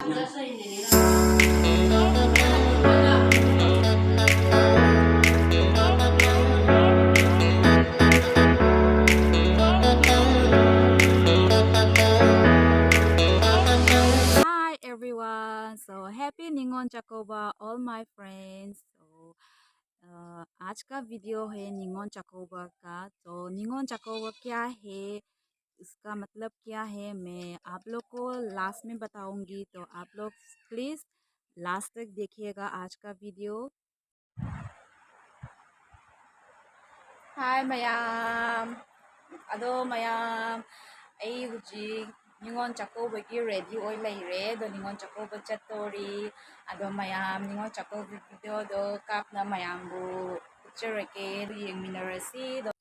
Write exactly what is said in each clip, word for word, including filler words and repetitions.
Hi everyone, so happy Ningon Chakouba, all my friends. So अ, आज का video है निंगोन चकोबा का। तो निंगोन चकोबा क्या है, उसका मतलब क्या है, मैं आप लोग को लास्ट में बताऊंगी। तो आप लोग प्लीज लास्ट तक देखिएगा आज का वीडियो। Hi ꯃꯌꯥꯝ, ꯑꯗꯣ ꯃꯌꯥꯝ, ꯑꯩ ꯍꯧꯖꯤꯛ ꯅꯤꯉꯣꯜ ꯆꯥꯛꯀꯧꯕꯒꯤ ꯔꯦꯗꯤ ꯑꯣꯏ ꯂꯩꯔꯦ꯫ ꯑꯗꯣ ꯅꯤꯉꯣꯜ ꯆꯥꯛꯀꯧꯕ ꯆꯠꯇꯣꯔꯤ꯫ ꯑꯗꯣ ꯃꯌꯥꯝ, ꯅꯤꯉꯣꯜ ꯆꯥꯛꯀꯧꯕꯒꯤ ꯚꯤꯗꯤꯑꯣꯗꯣ ꯀꯥꯞꯅ ꯃꯌꯥꯝꯕꯨ ꯎꯠꯆꯔꯒꯦ꯫ ꯑꯗꯨ ꯌꯦꯡꯃꯤꯟꯅꯔꯁꯤ꯫ ꯑꯗꯣ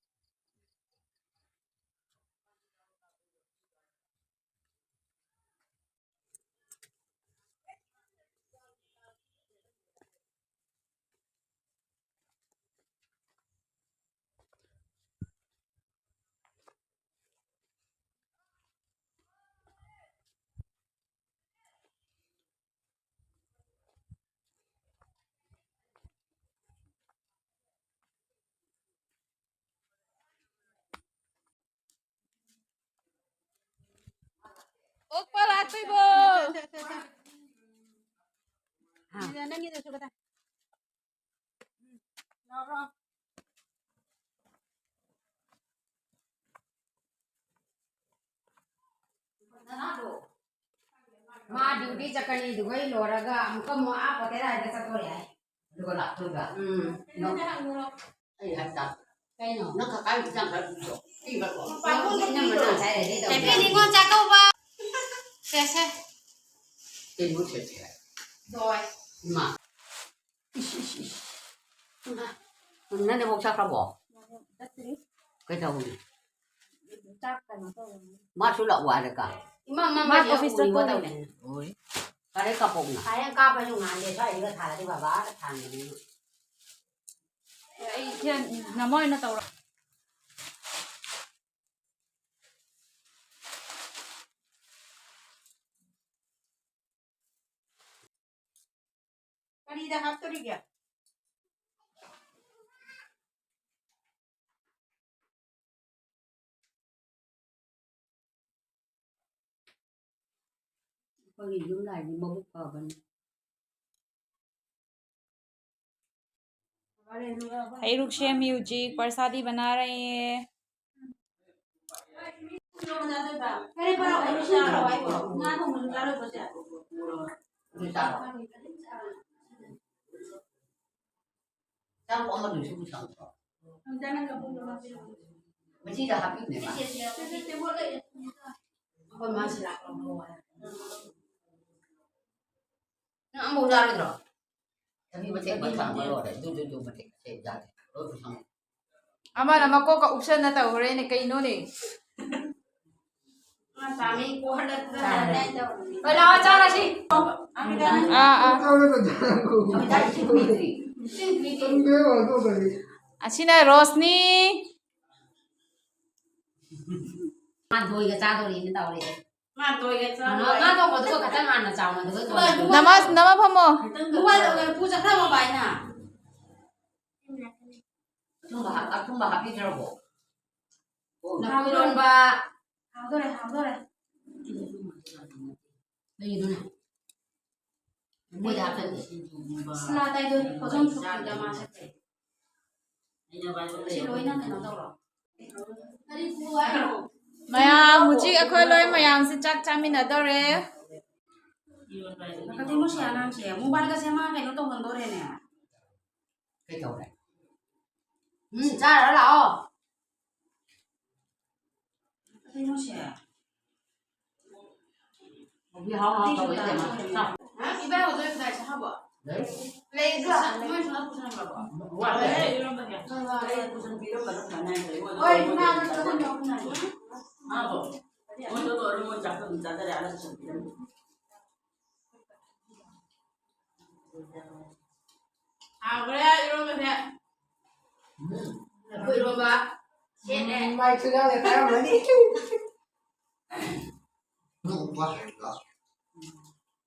ꯑꯣꯛꯄ ꯂꯥꯛꯇꯣꯏꯕꯣ? ꯍꯥ? ꯅꯪꯒꯤꯗꯨꯁꯨ ꯈꯇꯪ꯫ ꯃꯥ ꯗ꯭ꯌꯨꯇꯤ ꯆꯠꯀꯅꯤ, ꯑꯗꯨꯒ ꯑꯩ ꯂꯣꯏꯔꯒ ꯑꯃꯨꯛꯀ ꯑꯃꯨꯛ ꯑꯥ ꯄꯇꯦꯔꯥꯗ ꯆꯠꯇꯣꯔꯦ ꯍꯥꯏ꯫ ꯑꯗꯨꯒ ꯂꯥꯛꯇꯣꯏꯕ? ꯎꯝ꯫ ꯑꯩ ꯍꯥꯏ ꯇꯥ꯫ ꯀꯩꯅꯣ? ꯅꯪ ꯀꯀꯥꯒꯤ ꯏꯟꯖꯥꯡ ꯈꯔ ꯄꯤꯔꯣ꯫ ꯄꯤꯕꯀꯣ? ꯃꯄꯥꯟ ꯊꯣꯛꯑꯒ ꯏꯅꯝꯃꯅ ꯄꯤꯔꯣ꯫ ꯉꯁꯥꯏ ꯔꯦꯗꯤ ꯇꯧꯔꯦ꯫ ꯍꯦꯄꯤ ꯅꯤꯉꯣꯜ ꯆꯥꯛꯀꯧꯕ꯫ ꯁꯦ, ꯁꯦ꯫ ꯀꯩꯅꯣ ꯁꯦ, ꯁꯦ? ꯂꯣꯏ꯫ ꯏꯃꯥ꯫ ꯏꯁ, ꯏꯁ, ꯏꯁ꯫ ꯏꯃꯥ꯫ ꯅꯪ ꯅꯕꯣꯛ ꯆꯠꯈ꯭ꯔꯕꯣ? ꯆꯠꯇ꯭ꯔꯤ꯫ ꯀꯩꯗꯧꯔꯤ? ꯆꯥꯛ ꯀꯩꯅꯣ ꯇꯧꯔꯤ꯫ ꯃꯥꯁꯨ ꯂꯥꯛꯑꯣ ꯍꯥꯏꯔꯒ꯫ ꯏꯃꯥ, ꯃꯥ ꯃꯥ ꯎꯅꯤꯡꯕ ꯑꯣꯐꯤꯁ ꯆꯠꯇꯣꯔꯤ꯫ ꯇꯧꯔꯦ꯫ ꯍꯣꯏ꯫ ꯐꯔꯦ, ꯀꯥꯄꯣꯛꯅ꯫ ꯍꯌꯦꯡ ꯀꯥꯞꯄꯁꯨ ꯉꯥꯟꯗꯦ, ꯁ꯭ꯋꯥꯏꯁꯤꯒ ꯊꯥꯔꯗꯤ ꯕꯕꯥꯒ ꯊꯥꯟꯕꯅꯤꯅ꯫ ꯑꯩ ꯏꯊꯦꯟ ꯅꯃꯣꯏꯅ ꯇꯧꯔꯣ꯫ ꯀꯔꯤꯗ ꯍꯥꯞꯇꯣꯔꯤꯒꯦ? ꯑꯩꯈꯣꯏꯒꯤ ꯌꯨꯝ ꯂꯥꯏꯗꯤ ꯃꯕꯨꯛ ꯐꯕꯅꯤ꯫ ꯍꯩꯔꯨꯛ ꯁꯦꯝꯃꯤ ꯍꯧꯖꯤꯛ, ꯄꯔꯁꯥꯗꯤ ꯕꯅꯥ ꯔꯍꯦ ꯍꯦ꯫ ꯆꯥꯛ ꯑꯃꯗꯨꯁꯨ ꯄꯨꯁꯜꯂꯛꯄ꯭ꯔꯣ? ꯃꯁꯤꯗ ꯍꯥꯞꯄꯤꯕꯅꯦꯕ꯫ ꯑꯩꯈꯣꯏ ꯃꯥꯁꯤ ꯂꯥꯛꯂꯝꯃꯣ ꯍꯥꯏ꯫ ꯅꯪ ꯑꯃꯐꯥꯎ ꯆꯥꯔꯣꯏꯗ꯭ꯔꯣ? ꯊꯕꯤ ꯃꯊꯦꯜ ꯃꯊꯦꯜ ꯑꯃ ꯂꯣꯏꯔꯦ꯫ ꯑꯗꯨ, ꯑꯗꯨ, ꯑꯗꯨ ꯃꯊꯦꯜ ꯃꯊꯦꯜ ꯆꯥꯗꯦ꯫ ꯂꯣꯏ ꯄꯨꯁꯜꯂꯛꯑꯦ꯫ ꯑꯃꯅ ꯃꯀꯣꯛꯀ ꯎꯞꯁꯟꯅ ꯇꯧꯈ꯭ꯔꯦꯅꯦ, ꯀꯩꯅꯣꯅꯦ? ꯍꯣꯏ, ꯂꯥꯛꯑꯣ, ꯆꯥꯔꯁꯤ꯫ ꯑꯥ, ꯑꯥ꯫ ꯑꯁꯤꯅ ꯔꯣꯁꯅꯤ꯫ ꯃꯥꯟꯗꯣꯏꯒ ꯆꯥꯗꯣꯔꯤꯅ ꯇꯧꯔꯤ꯫ ꯃꯥꯟꯗꯣꯏꯒ ꯉꯥ ꯆꯥꯗꯣꯔꯤ꯫ ꯊꯣꯡꯕꯗꯨꯒ ꯈꯇꯪ ꯍꯥꯟꯅ ꯆꯥꯎꯅ, ꯑꯗꯨꯒ ꯊꯣꯡꯉꯣ꯫ ꯅꯃ, ꯅꯃ ꯐꯝꯃꯣ꯫ ꯅꯨꯡꯉꯥꯏ ꯇꯧꯗꯅ ꯄꯨ ꯆꯠꯈ꯭ꯔꯕ ꯚꯥꯏꯅ꯫ ꯑꯊꯨꯝꯕ ꯍꯥꯞ-, ꯑꯊꯨꯝꯕ ꯍꯥꯞꯄꯤꯗ꯭ꯔꯕꯣ? ꯂꯐꯨ ꯏꯔꯣꯟꯕ꯫ ꯍꯥꯎꯗꯣꯔꯦ, ꯍꯥꯎꯗꯣꯔꯦ꯫ ꯀꯩꯅꯣꯅꯦ? ꯃꯣꯏꯗ ꯍꯥꯞꯆꯜꯂꯦ꯫ ꯁꯤꯡꯖꯨꯒꯨꯝꯕ꯫ ꯁꯂꯥꯗ ꯍꯥꯏꯗꯣ ꯍꯣꯖꯣꯟ ꯁꯨꯞꯇꯨꯗ ꯃꯥ ꯁꯛꯈ꯭ꯔꯦ꯫ ꯁꯤ ꯂꯣꯏꯅ ꯀꯩꯅꯣ ꯇꯧꯔꯣ꯫ ꯃꯌꯥꯝ, ꯍꯧꯖꯤꯛ ꯑꯩꯈꯣꯏ ꯂꯣꯏ ꯃꯌꯥꯝꯁꯦ ꯆꯥꯛ ꯆꯥꯃꯤꯟꯅꯗꯧꯔꯦ꯫ ꯀꯗꯤ ꯃꯣꯏꯁꯦ ꯑꯉꯥꯡꯁꯦ ꯃꯣꯕꯥꯏꯜꯒꯁꯦ ꯃꯥ ꯀꯩꯅꯣ ꯇꯧꯍꯟꯗꯣꯔꯦꯅꯦ꯫ ꯀꯩ ꯇꯧꯔꯦ? ꯎꯝ, ꯆꯥꯔ ꯂꯥꯛꯑꯣ꯫ ꯀꯩꯅꯣꯁꯦ? ꯍꯥꯎ, ꯍꯥꯎ, ꯇꯧꯋꯦ, ꯏꯕꯦꯝꯃ꯫ ꯍꯥ? ꯏꯕꯥꯏ ꯍꯧꯗꯣꯏ ꯀꯗꯥꯏ ꯆꯥꯍꯧꯕ? ꯂꯩ꯫ ꯂꯩꯗ꯭ꯔꯣ? ꯃꯣꯏ ꯁꯣꯝꯗ ꯄꯨꯁꯟꯈ꯭ꯔꯕꯣ? ꯋꯥꯠꯂꯦ꯫ ꯂꯩ, ꯏꯔꯣꯟꯕꯒꯤ꯫ ꯍꯣꯏ, ꯍꯣꯏ, ꯑꯩ ꯄꯨꯁꯟꯕꯤꯔꯝꯕ ꯑꯗꯨꯝ ꯆꯥꯅꯤꯡꯉꯥꯏ ꯂꯩ꯫ ꯃꯣꯏ ꯍꯣꯏ, ꯂꯣꯏ ꯉꯥꯗꯣ ꯆꯥꯅꯤꯡꯉꯥꯏ꯫ ꯆꯥꯍꯟꯕꯤꯔꯝꯃꯣ꯫ ꯃꯥꯕꯣ? ꯃꯣꯏꯗꯣ ꯂꯣꯏꯔ ꯃꯣꯏ ꯆꯥꯛꯇꯣ ꯑꯗꯨꯝ ꯆꯥꯖꯔꯦ, ꯑꯥꯗ ꯄꯨꯁꯟꯕꯤꯔꯝꯃꯣ꯫ ꯍꯥꯎꯈ꯭ꯔꯦ ꯏꯔꯣꯟꯕꯁꯦ꯫ ꯎꯝ꯫ ꯂꯐꯨ ꯏꯔꯣꯟꯕ꯫ ꯁꯦꯠꯂꯦ꯫ ꯃꯥꯏꯁꯨ ꯌꯥꯎꯔꯦ, ꯀꯥꯔꯝꯃꯅꯤ꯫ ꯎꯝ, ꯋꯥ꯫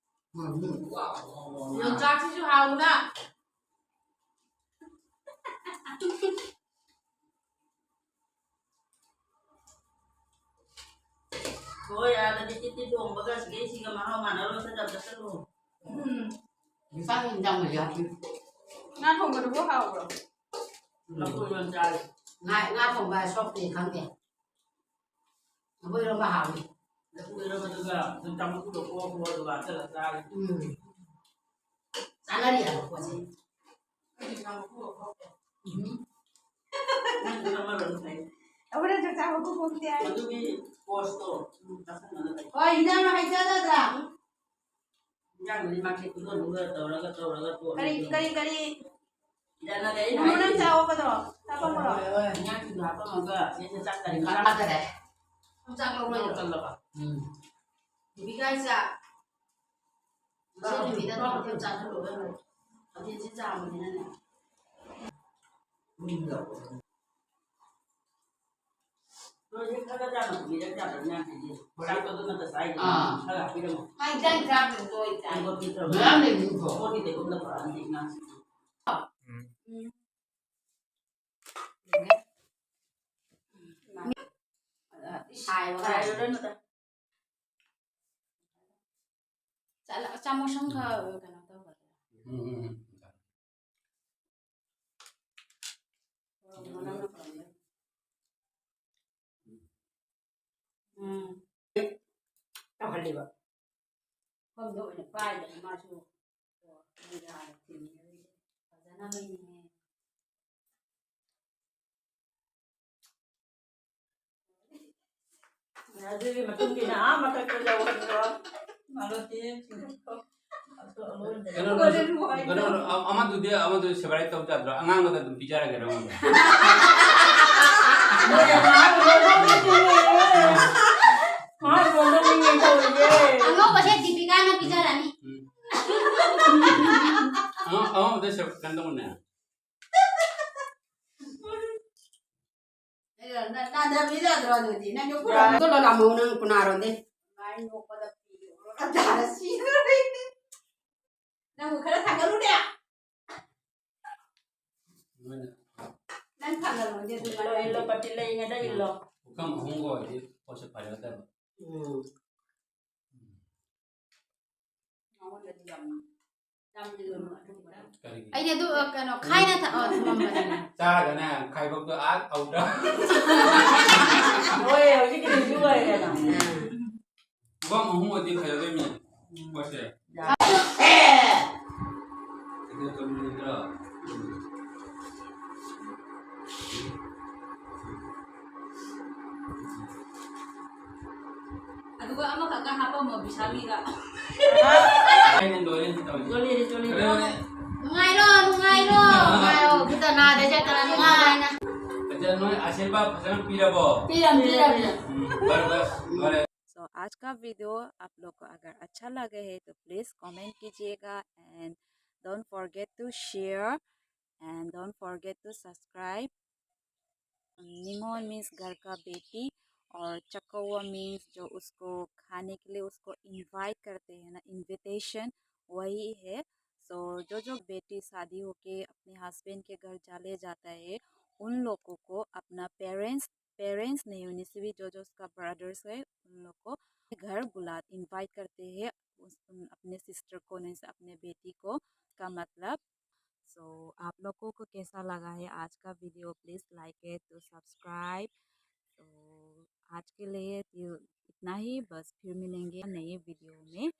ꯌꯣꯡꯆꯥꯛꯁꯤꯁꯨ ꯍꯥꯎꯅ꯫ ꯍꯣꯏ, ꯑꯥꯗꯗꯤ ꯇꯤꯠ ꯇꯤꯠ ꯇꯣꯡꯕꯒ ꯁꯤꯒꯩ ꯁꯤꯒ ꯃꯍꯥꯎ ꯃꯥꯟꯅꯔꯣꯏ, ꯈꯔ ꯌꯥꯝ ꯆꯠꯁꯜꯂꯨ꯫ ꯎꯝ꯫ ꯌꯣꯡꯆꯥꯛ ꯏꯟꯖꯥꯡ ꯃꯍꯤ ꯍꯥꯞꯄꯤ꯫ ꯉꯥ ꯊꯣꯡꯕꯗꯨꯕꯨ ꯍꯥꯎꯕ꯭ꯔꯣ? ꯂꯐꯨ ꯏꯔꯣꯟ ꯆꯥꯔꯤ꯫ ꯉꯥ, ꯉꯥ ꯊꯣꯡꯕ ꯁꯣꯛꯇꯦ ꯈꯪꯗꯦ꯫ ꯂꯐꯨ ꯏꯔꯣꯟꯕ ꯍꯥꯎꯏ꯫ ꯂꯐꯨ ꯏꯔꯣꯟꯕꯗꯨꯒ ꯑꯗꯨꯝ ꯆꯝꯐꯨꯠꯇꯨꯒ ꯀꯣꯛ ꯀꯣꯛ ꯑꯗꯨꯒ ꯍꯥꯞꯆꯜꯂ ꯆꯥꯔꯤ꯫ ꯎꯝ꯫ ꯆꯥꯅꯔꯤ ꯍꯥꯏꯕ ꯄꯣꯠꯁꯦ꯫ ꯎꯝ꯫ ꯅꯪ ꯑꯃꯔꯣꯝ ꯐꯩ꯫ ꯑꯩꯈꯣꯏꯅ ꯆꯥꯛ ꯆꯥꯕ ꯀꯣꯛ ꯀꯣꯛꯇꯦ ꯍꯥꯏ꯫ ꯑꯗꯨꯒꯤ ꯄꯣꯁꯇꯣ ꯆꯥꯁꯟꯕꯅ ꯐꯩ꯫ ꯍꯣꯏ, ꯏꯟꯖꯥꯡ ꯍꯩꯖꯗꯗ꯭ꯔꯥ? ꯏꯟꯖꯥꯡꯗꯨꯗꯤ ꯃꯥꯒꯤ ꯈꯨꯗꯣꯟꯗꯨꯒ ꯇꯧꯔꯒ, ꯇꯧꯔꯒ ꯇꯣꯠꯂꯦ ꯀꯔꯤ, ꯑꯗꯨꯒ꯫ ꯀꯔꯤ, ꯀꯔꯤ? ꯏꯟꯖꯥꯡꯅꯗꯤ ꯑꯩꯅ ꯏꯕꯨꯡꯉꯣ, ꯅꯪ ꯍꯥꯏꯁꯦ꯫ ꯆꯥꯛ ꯍꯥꯞꯀꯗ꯭ꯔꯣ? ꯆꯥꯛ ꯍꯣꯏ, ꯊꯣꯡꯈ꯭ꯔꯣ? ꯍꯣꯏ, ꯍꯣꯏ꯫ ꯏꯟꯖꯥꯡꯁꯤꯡꯗꯣ ꯍꯥꯞꯄꯝꯃꯒ ꯁꯤꯗꯩꯗ ꯆꯥꯛ ꯀꯔꯤ ꯀꯥꯟꯅꯗꯔꯦ꯫ ꯆꯥꯛ ꯂꯧꯔꯣꯏꯗ꯭ꯔꯣ? ꯆꯥꯛ ꯂꯧꯔꯣꯏꯗ꯭ꯔꯣ? ꯎꯝ꯫ ꯕꯤꯕꯤꯀꯥ ꯏꯆꯥ꯫ ꯁꯤ ꯅꯨꯃꯤꯠꯇ ꯇꯧꯔꯒ ꯆꯥꯁꯜꯂꯣ ꯏꯕꯦꯝꯃ꯫ ꯃꯊꯦꯜꯁꯤ ꯆꯥꯕꯅꯤꯅꯅꯦ꯫ ꯎꯝ꯫ ꯅꯣꯏꯗꯤ ꯈꯔ ꯌꯥꯝꯅ ꯄꯤꯔꯛ ꯌꯥꯗ꯭ꯔꯣ ꯏꯟꯖꯥꯡꯁꯤꯗꯤ? ꯆꯥꯛꯇꯣ ꯑꯗꯨ ꯅꯠꯇ ꯆꯥꯏꯗꯣ꯫ ꯑꯥ꯫ ꯈꯔ ꯍꯥꯞꯄꯤꯔꯝꯃꯣ꯫ ꯃꯥ ꯏꯟꯖꯥꯡ ꯆꯥꯕꯗꯣ ꯂꯣꯏ ꯆꯥꯏ꯫ ꯃꯌꯥꯝ ꯂꯩꯕꯅꯤꯀꯣ꯫ ꯄꯣꯠꯇꯤ ꯂꯩꯒꯨꯝꯅ ꯐꯔꯛꯑꯅꯤ ꯏꯟꯖꯥꯡꯁꯤꯗꯤ꯫ ꯎꯝ꯫ ꯎꯝ꯫ ꯍꯥꯏꯕ ꯍꯥꯏꯔꯨꯔꯅꯨꯗ꯫ ꯆꯥꯃꯁ ꯑꯃꯈꯛ ꯀꯩꯅꯣ ꯇꯧꯒꯗ꯭ꯔꯥ? ꯎꯝ, ꯎꯝ, ꯎꯝ꯫ ꯎꯝ꯫ ꯇꯧꯍꯜꯂꯤꯕ꯫ ꯃꯐꯝꯗ ꯑꯣꯏꯅ ꯄꯥꯏꯗꯅ ꯃꯥꯁꯨ ꯃꯣꯏꯗ ꯍꯥꯟꯅ ꯊꯦꯡꯅꯔꯤꯁꯦ꯫ ꯐꯖꯅ ꯃꯩꯅꯦ꯫ ꯑꯗꯨꯒꯤ ꯃꯇꯨꯡꯒꯤꯅ ꯑꯥ ꯃꯊꯛꯇ ꯌꯧꯍꯟꯈ꯭ꯔꯣ꯫ ꯃꯥꯂꯣꯇꯤ ꯆꯤꯡꯈꯠꯈ꯭ꯔꯣ꯫ ꯑꯗꯨ ꯑꯂꯣꯟꯗ ꯀꯩꯅꯣ, ꯌꯧꯍꯟꯈ꯭ꯔꯣ꯫ ꯀꯩꯅꯣ, ꯑꯃꯗꯨꯗꯤ, ꯑꯃꯗꯨ ꯁꯦꯕꯥꯔꯤ ꯇꯧ ꯌꯥꯗ꯭ꯔꯣ? ꯑꯉꯥꯡꯕꯗ ꯑꯗꯨꯝ ꯄꯤꯖꯔꯒꯦ ꯅꯉꯣꯟꯗ꯫ ꯃꯥ ꯅꯣꯡꯃ ꯅꯣꯡꯃꯒꯤ ꯇꯧꯔꯤꯌꯦ꯫ ꯑꯉꯧꯕꯁꯦ ꯗꯤꯄꯤꯀꯥꯅ ꯄꯤꯖꯔꯅꯤ꯫ ꯎꯝ꯫ ꯑꯉꯧ-, ꯑꯉꯧꯕꯗ ꯁꯦꯕꯥ ꯀꯩꯅꯣ ꯇꯧꯕꯅꯦ꯫ ꯅ-, ꯅꯥꯟꯊꯕꯤꯔꯗ꯭ꯔꯣ ꯑꯗꯨꯗꯤ? ꯅꯪꯁꯨ ꯈꯨꯔꯝꯗꯣ ꯂꯣꯜꯂꯝꯃꯣ, ꯅꯪ ꯀꯨꯅꯥꯔꯣꯟꯗꯤ꯫ ꯃꯥꯏ ꯅꯣꯛꯄꯗ ꯄꯤꯔꯨꯔꯒ ꯇꯥꯔ ꯁꯤꯗꯣꯔꯦ꯫ ꯏꯜꯂꯣ, ꯏꯜꯂꯣ, ꯄꯇꯤ ꯂꯩꯉꯩꯗ ꯏꯜꯂꯣ꯫ ꯄꯨꯈꯝ ꯑꯍꯨꯝꯒ ꯑꯣꯏꯔꯗꯤ ꯄꯣꯠꯁꯦ ꯐꯔꯒꯗꯕ꯫ ꯎꯝ꯫ ꯃꯉꯣꯟꯗꯗꯤ ꯌꯥꯝ, ꯌꯥꯝ ꯏꯜꯂꯨꯅꯨ ꯑꯗꯨꯒꯨꯝꯕ꯫ ꯀꯔꯤꯒꯤ? ꯑꯩꯗꯤ ꯑꯗꯨ, ꯑ, ꯀꯩꯅꯣ, ꯈꯥꯏꯅ ꯊ-, ꯑ, ꯊꯝꯃꯝꯕꯅꯤꯅꯦ꯫ ꯆꯥꯔꯒꯅꯦ, ꯈꯥꯏꯕꯣꯛꯇꯣ ꯑꯥ ꯑꯥꯎꯗ꯫ ꯍꯣꯏ, ꯍꯧꯖꯤꯛꯀꯤꯗꯨꯁꯨ ꯑꯣꯏꯔꯦꯅ꯫ ꯄꯨꯈꯝ ꯑꯍꯨꯝ ꯑꯣꯏꯗꯤ ꯐꯖꯗꯣꯏꯅꯦ꯫ ꯄꯣꯠꯁꯦ꯫ ꯌꯥ꯫ ꯁꯤꯗ ꯆꯨꯝꯗ꯭ꯔꯣ? ꯑꯗꯨꯒ ꯑꯃꯈꯛꯀ ꯍꯥꯞꯄꯝꯃꯣ, ꯕꯤꯁꯥꯂꯤꯒ꯫ ꯑꯩꯅ ꯂꯣꯏꯔꯦ ꯇꯧꯔꯤꯁꯦ꯫ ꯆꯣꯂꯤꯔꯦ, ꯆꯣꯂꯤꯔꯦ꯫ ꯀꯩꯗꯧꯔꯦ? ꯅꯨꯡꯉꯥꯏꯔꯣ, ꯅꯨꯡꯉꯥꯏꯔꯣ, ꯅꯨꯡꯉꯥꯏꯔꯣ꯫ ꯈꯤꯇ ꯅꯥꯗ ꯆꯠꯇꯅ ꯅꯨꯡꯉꯥꯏꯅ꯫ ꯑꯗ ꯅꯣꯏ ꯑꯥꯁꯤꯔꯕꯥꯗ ꯐꯖꯅ ꯄꯤꯔꯕꯣ? ꯄꯤꯔꯝ, ꯄꯤꯔꯝ, ꯄꯤꯔꯝ꯫ ꯎꯝ, ꯐꯔꯦ, ꯐꯔꯦ, ꯐꯔꯦ꯫ So, आज का वीडियो आप लोग को अगर अच्छा लगे है तो प्लीज कमेंट कीजिएगा and don't forget to share and don't forget to subscribe। निंगोन मीन्स घर का बेटी और चकौवा मीन्स जो उसको खाने के लिए उसको इनवाइट करते हैं ना, इनविटेशन, वही है। सो जो जो बेटी शादी होके अपने हस्बैंड के घर चले जाता है, उन लोगों को अपना पेरेंट्स, पेरेंट्स नहीं होने से भी जो जो उसका ब्रदर्स है, उन लोग को घर बुला, इनवाइट करते हैं उस, उन, अपने सिस्टर को, नहीं से अपने बेटी को, का मतलब। सो आप लोगों को कैसा लगा है आज का वीडियो? प्लीज लाइक है तो सब्सक्राइब। तो आज के लिए इतना ही, बस फिर मिलेंगे नए वीडियो में।